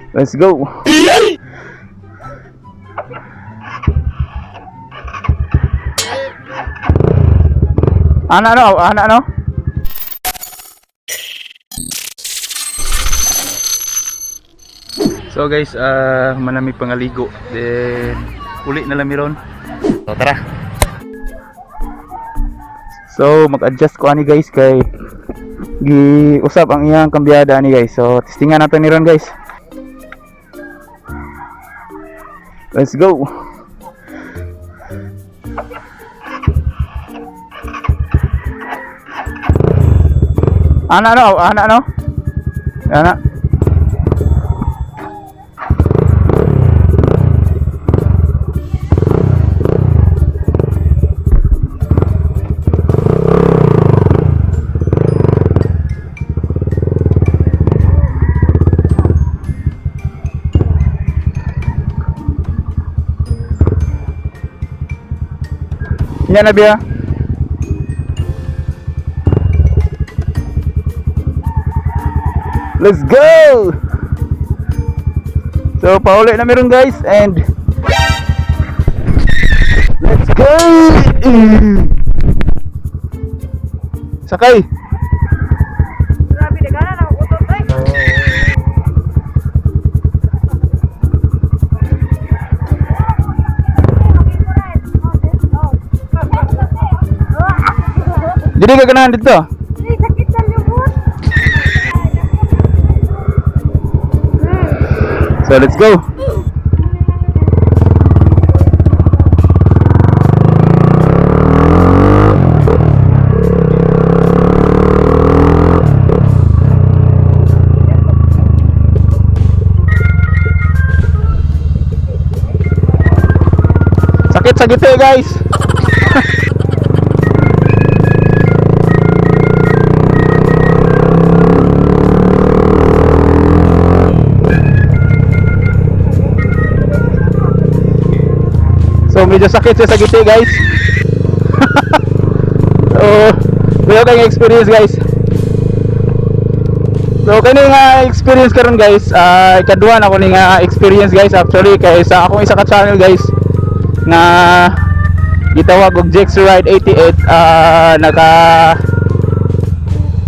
Let's go. Ana no, ana no. So guys, manami pangaligo. Then uli na lang miron. So tara. So mag-adjust ko ani guys kay giusap ang iyang kambyada ani guys. So testingan natin ni ron guys. Let's go. Ana no, ana no. Ana. Yan na biya. Let's go! So, pauli na meron guys and let's go! Sakay! Grabe, nagana na ako utot, ay. Dili ka ganahan dito. Ay, sakit sa lubot. So, let's go! Sakit sa giti guys. So medyo sakit siya sa giti guys. So kuya kayong experience guys. So kani nga experience karon guys, ikaduha na ko ni nga experience guys actually kay sa akong isa ka channel guys nga gitawag og Jex Ride 88, naka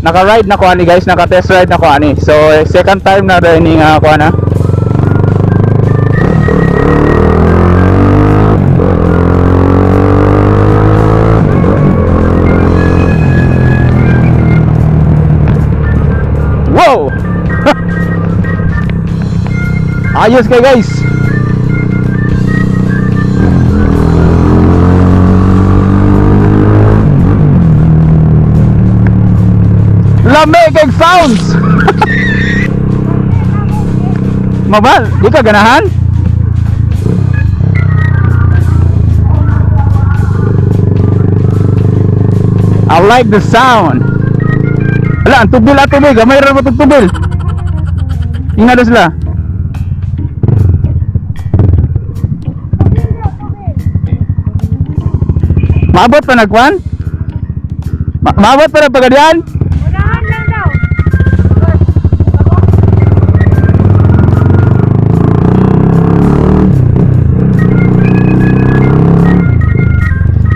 ride na ko ani guys, naka test ride na ko ani. So second time na rin ni nga ko na. Wow! Ayos kay guys. Lamig kay sounds. Mabal, di ka ganahan? I like the sound. Ala, ang tubil ato be, gamay ra mo tong tubil. Ingat daw sila. Maabot pa nagkwan? Maabot pa nagpagadian? Unahan lang daw.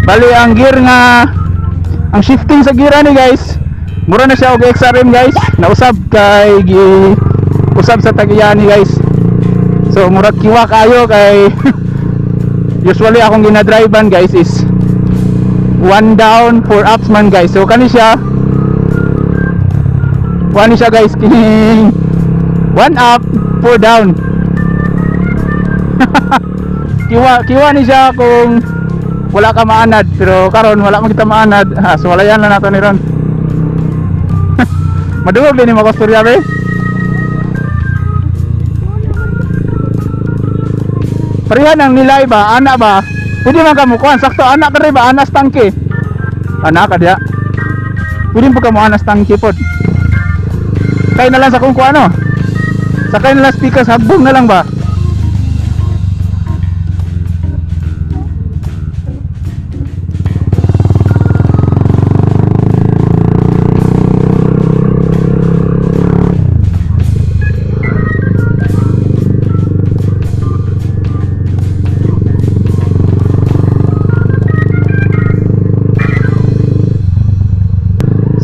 Bali ang gear nga ang shifting sa gear ani guys. Mura na siya og XRM guys. Nausab kay gi usab sa tagiya ni guys. So murag kiwa kayo kay usually akong ginadrivean guys is one down, four ups man guys. So kani siya kuha ni siya guys kining one up, four down. Kiwa kiwa ni siya kung wala ka maanad pero karon wala man kita maanad ha, so wala yan lang nato ni ron. Madungog din ni makastorya be. Parehan ang nilay ba, ana ba? Pwede man ka mo kuan, sakto ana ka rin ba, anas tangke. Ana ka diya. Pwede po ka mo anas tangke pod. Kay na lang sa kung kuano. Sakay na lang speakers, hagbong na lang ba?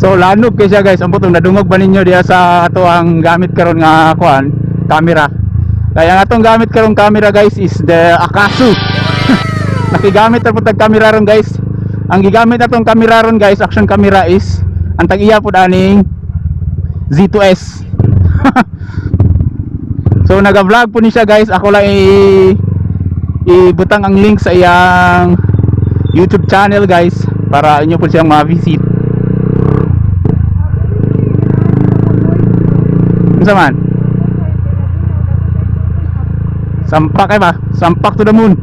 So lanog kay siya, guys. Ang putong nadungog ba ninyo diya sa ato ang gamit karon nga kuan camera. Kaya ang atong gamit karon camera, guys, is the Akaso. Nakigamit na po tag camera ron, guys. Ang gigamit natong camera ron, guys, action camera, is ang tag-iya pod aning Z2S. So naga-vlog po ni siya, guys. Ako lang ibutang ang link sa iyang YouTube channel, guys, para inyo po siyang ma-visit. Unsa man? Sampak ay ba? Sampak to the moon.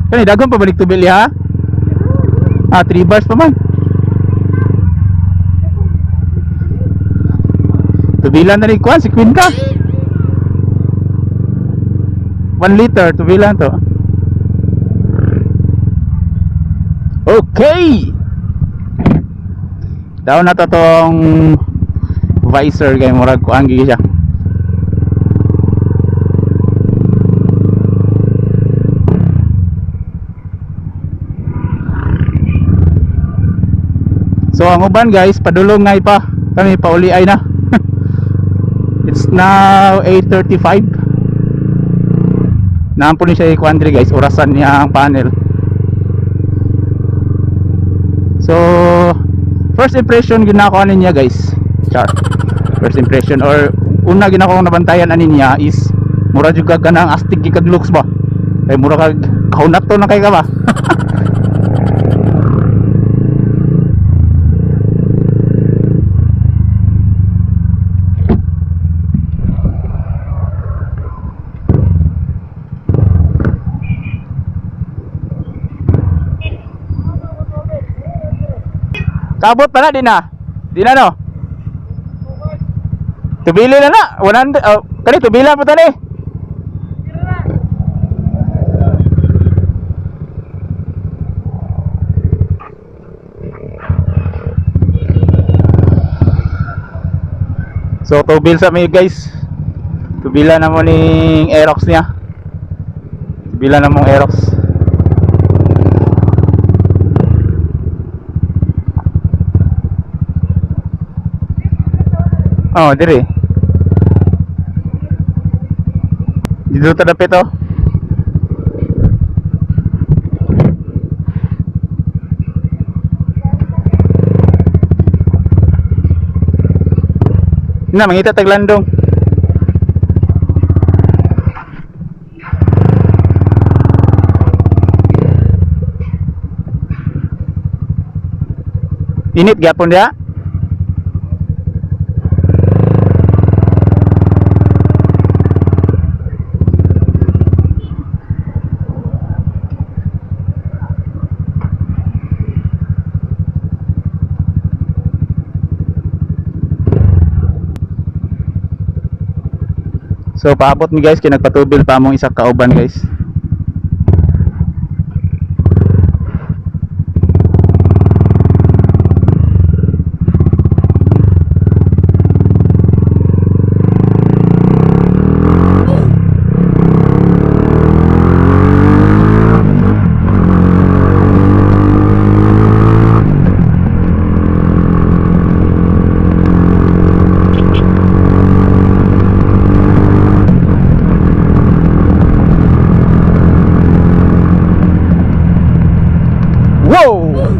Kani daghang pa balik tubili ha? Ah, 3 bars pa man. Tubilan na rin kuan si Queen ka. 1 liter tubilan to. Okay. Down na to tong visor kay murag kuan gigi siya. So ang uban, guys, padulong nga pa. Kami pauli ay na. It's now 8:35. Naampo ni siya i-kuan diri, guys, orasan niya ang panel. So first impression ginako ani niya, guys. Char. First impression or una ginako kong nabantayan ani niya is mura jud kag kanang astig gid kag looks ba. Kay mura kag kahunat to na kay ka ba. Kabot pa na di na. Di na no. Tubili na na. 100 oh, kani tubila pa tani. So tubil sa may, guys. Tubila na mo ning Aerox niya. Tubila na mong Aerox. Oh, dire. Dito ta dapit oh. Na mangita taglandong. Init gyapon dia. So paabot mi, guys, kay nagpatubil pa among isa kauban, guys. Whoa!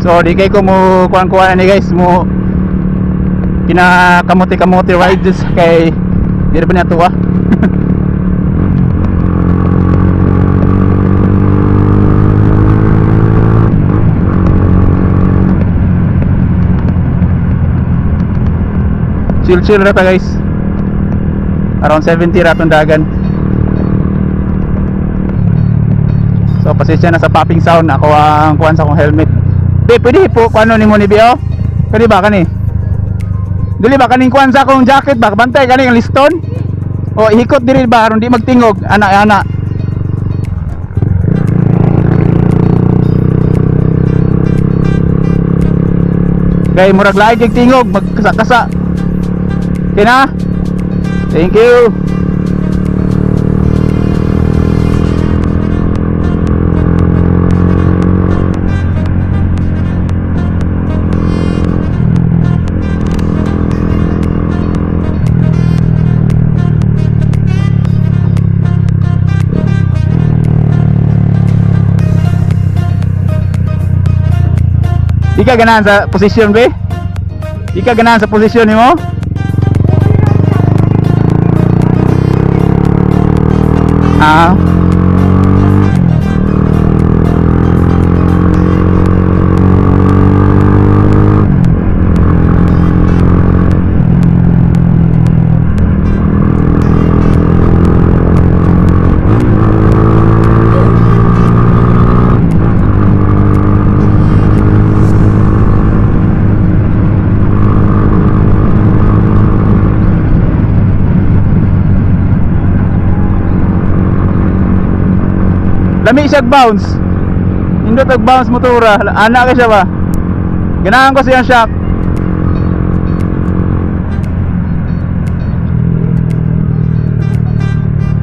So di kay ko mo kuan-kuan ni, guys, mo pinakamote-kamote rides kay di ba niya tuwa. Chill chill ra ta, guys. Around 70 ra atong dagan. So pasensya na sa popping sound, ako ang kuan sa akong helmet. Di pwede po kuano nimo ni Bio? Kani ba kani? Dili ba kaning kuan sa akong jacket ba? Bantay kani ang liston. O ihikot diri ba aron di magtingog ana ana. Kay murag laig kay tingog magkasa-kasa. Okay na? Thank you. Di ka ganahan sa posisyon, be? Di ka ganahan sa posisyon nimo? Ah. Lami siya bounce. Nindot og bounce motora. Ana ka siya ba? Ganahan ko siyang shock.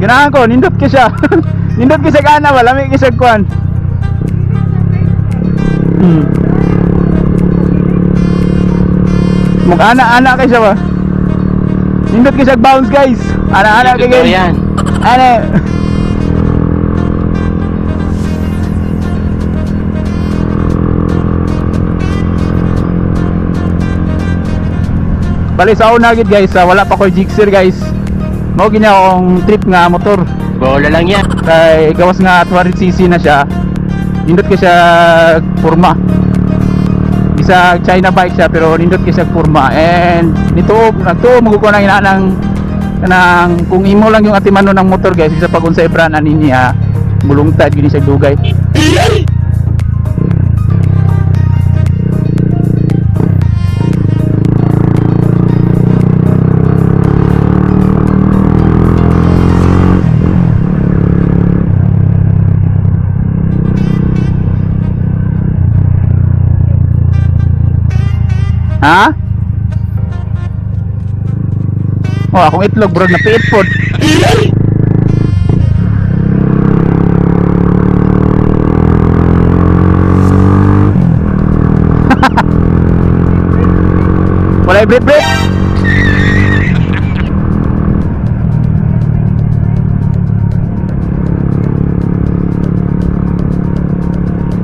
Ganahan ko, nindot ka siya. Nindot ka siya ana ba? Lami ka siya kuan. Mag-ana-ana kay siya ba? Nindot ka siya bounce, guys. Ana-ana kay Totoo guys. yan. Ana. Bali sa una gid guys, wala pa ko'y Gixxer, guys. Mao gina akong trip nga motor. Bola lang yan. Kay gawas nga 200 cc na siya. Nindot kay siya porma. Isa China bike siya pero nindot kay siya porma and nituo nagtuo mo ko nang inaanang kanang kung imo lang yung atimano ng motor, guys, isa pag unsay brand ani niya mulungtad gyud ni siya dugay. Ha? Oh, akong itlog bro, napiit pod. Wala break break.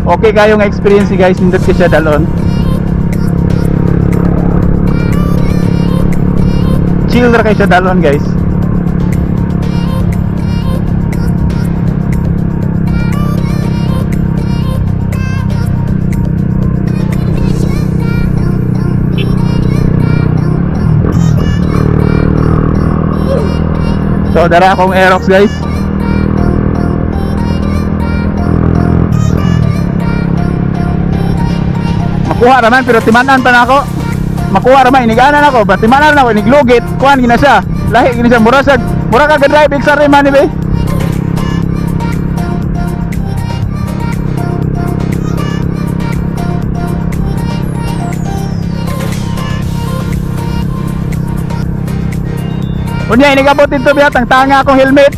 Okay kayo nga experience, guys, nindot ko siya dalon. Chill ra kay siya dalon, guys. So dara akong Aerox, guys. Makuha raman pero timanan pa na ako. Makuha raman iniganan ako, ba timanan ako iniglugit, kuan gina siya. Lahi gina siya mura siya. Mura ka drive XR man ni be. Unya inigabot dito biya tang tanga akong helmet.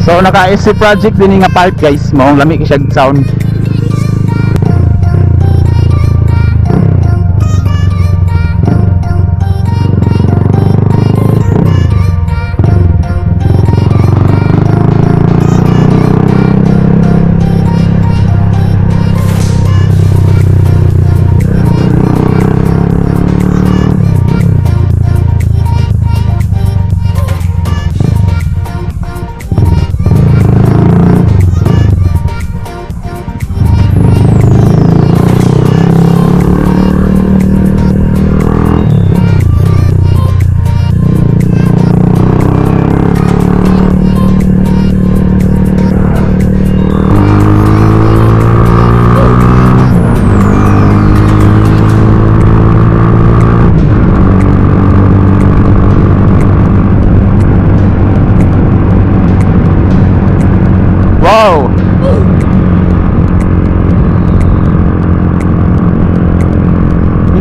So naka SC project din nga part, guys, maong lami kay siya sound.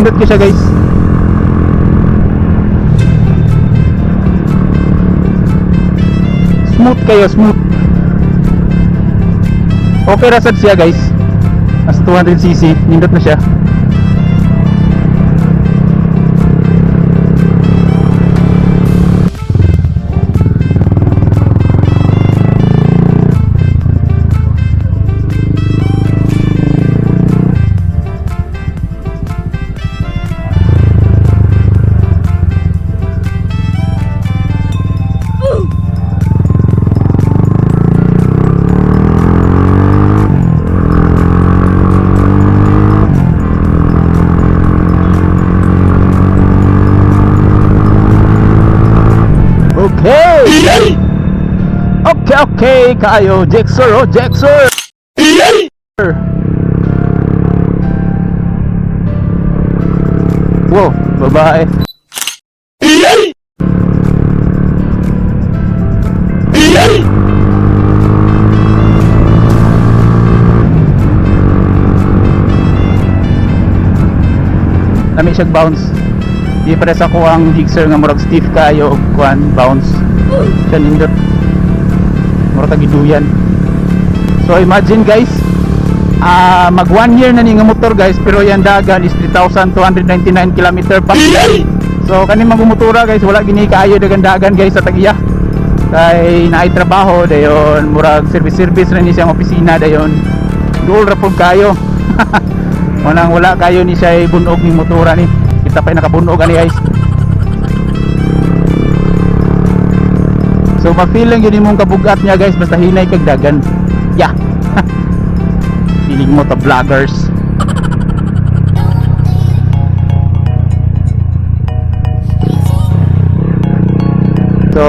Nindot ko siya, guys. Smooth kayo, smooth. Okay ra sad siya, guys. As 200 cc, nindot na siya. Okay! Okay, kayo. Gixxer, oh, Gixxer! Wow, babae. Lami siyang bounce. Di pa sa ko ang Gixxer nga murag stiff kayo og kuan bounce. Siya nindot. Murag tagiduyan. So imagine, guys, mag 1 year na ni nga motor, guys, pero yan dagan is 3,299 km pa. So kani mga guys, wala gini kaayo dagan-dagan, guys, sa tag-iya. Kay naay trabaho dayon, murag service-service na ni siyang opisina dayon. Duol ra pud kayo. Walang wala kayo ni siya bunog ni motora ni. Kita pa nakabunog ani, guys. So ma-feel lang yun imong kabugat niya, guys, basta hinay kag dagan. Yeah. Feeling mo to vloggers. So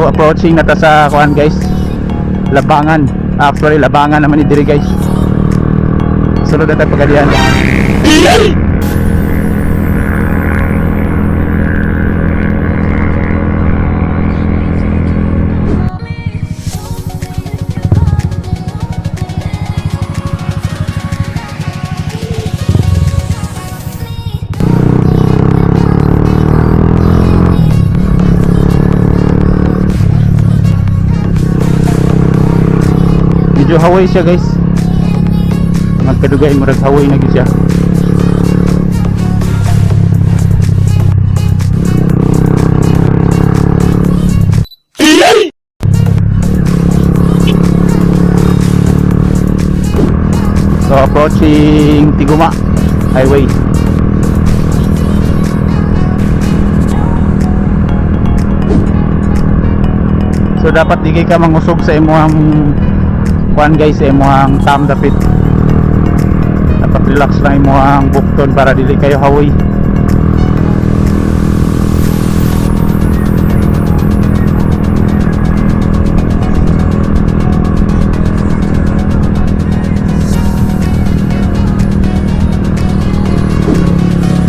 approaching na ta sa kuan, guys. Labangan. Actually, Labangan naman ni diri, guys. Sunod na tayo pagadian. Medyo haway siya, guys. Magkadugay murag haway na gyud siya. So approaching Tiguma Highway. So dapat di kay ka mangusog sa imong kuan, guys, sa imong tam dapit. Dapat relax lang imong bukton para dili kayo haway.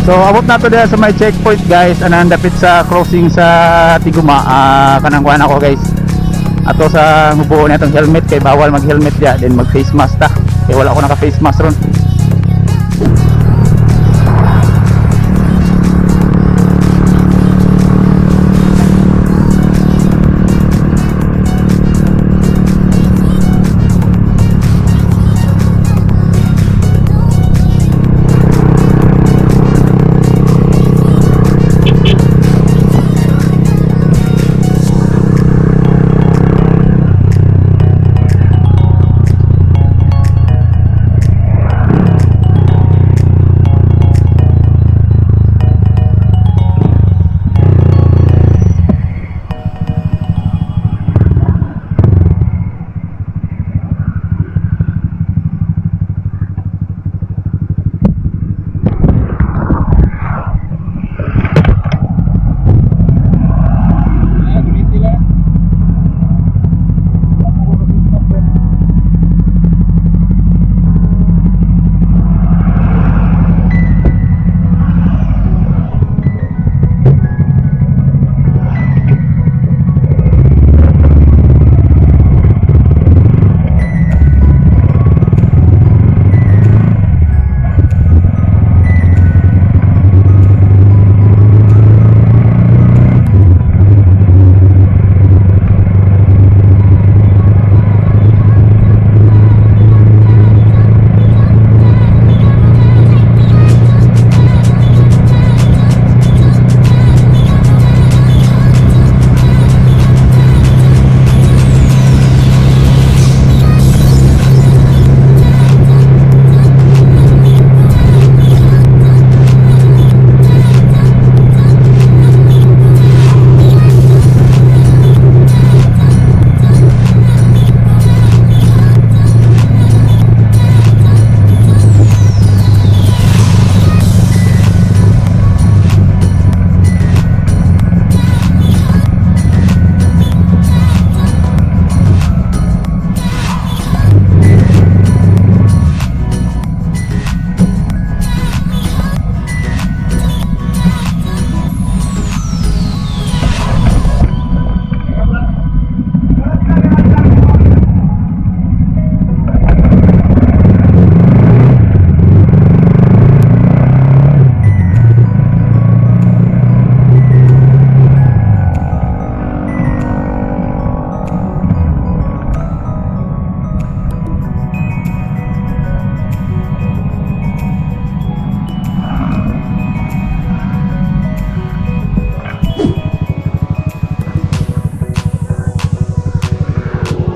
So abot na to diha sa may checkpoint, guys, anahan dapit sa crossing sa Tiguma. Kanang kuan ako, guys. Ato sa mubuo na itong helmet kay bawal mag helmet diha, then mag face mask ta. Kay wala ako naka face mask ron.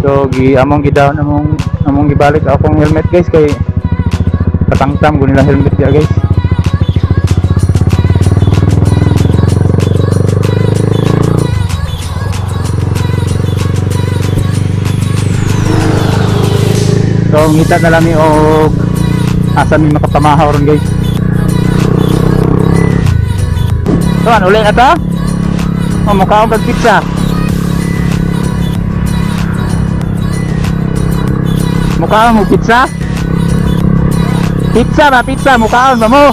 So gi among gidown, among gibalik akong helmet, guys, kay katangtam ko nila helmet diya, guys. So ngita na lang mi og asa mi makapamahaw ron, guys. So ano ulit na ta? Oh, mukha akong pizza. Mukha mo pizza? Pizza ba? Pizza, mukhaon ba mo?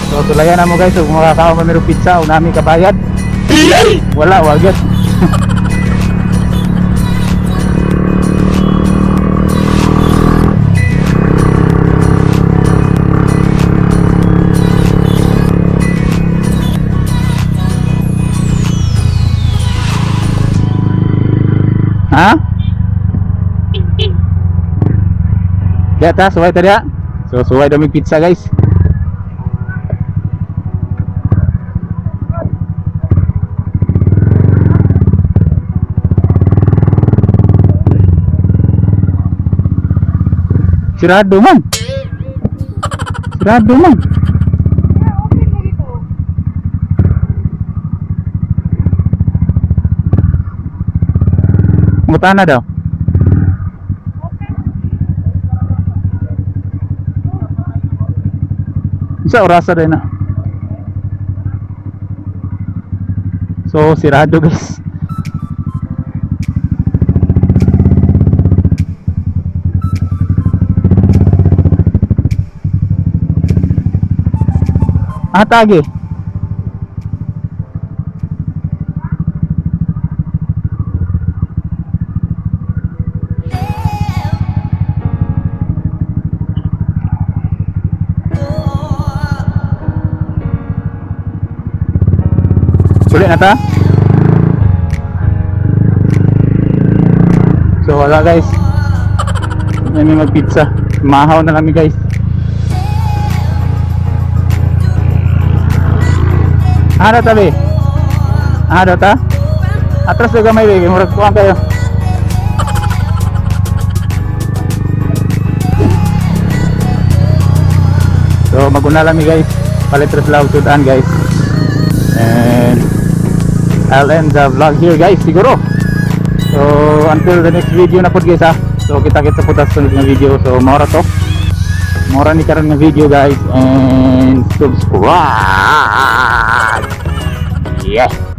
So tulayan na mo, guys, kung makakaon ba meron pizza o nami kabayad. Wala, wagyat. Ha? Diya ta, suway ta diya. So suway daw may pizza, guys. Sirado man. Sirado man. Open mo dito. Mutana daw. Open. Sa orasa din na. So sirado, guys. Ah, tagi. Sulit na ta? So wala, guys. May mag-pizza. Mahaw na kami, guys. Ano tabi? Ano ta? Atras na gamay, baby. Murag kuwang kayo. So maguna lang mi, guys. Palit ra sila og sudan, guys. And I'll end the vlog here, guys, siguro. So until the next video na pod, guys, ha. So kita-kita po ta sa sunod nga video. So mao ra to. Mao ra ni karon nga video, guys, and subscribe. Yeah.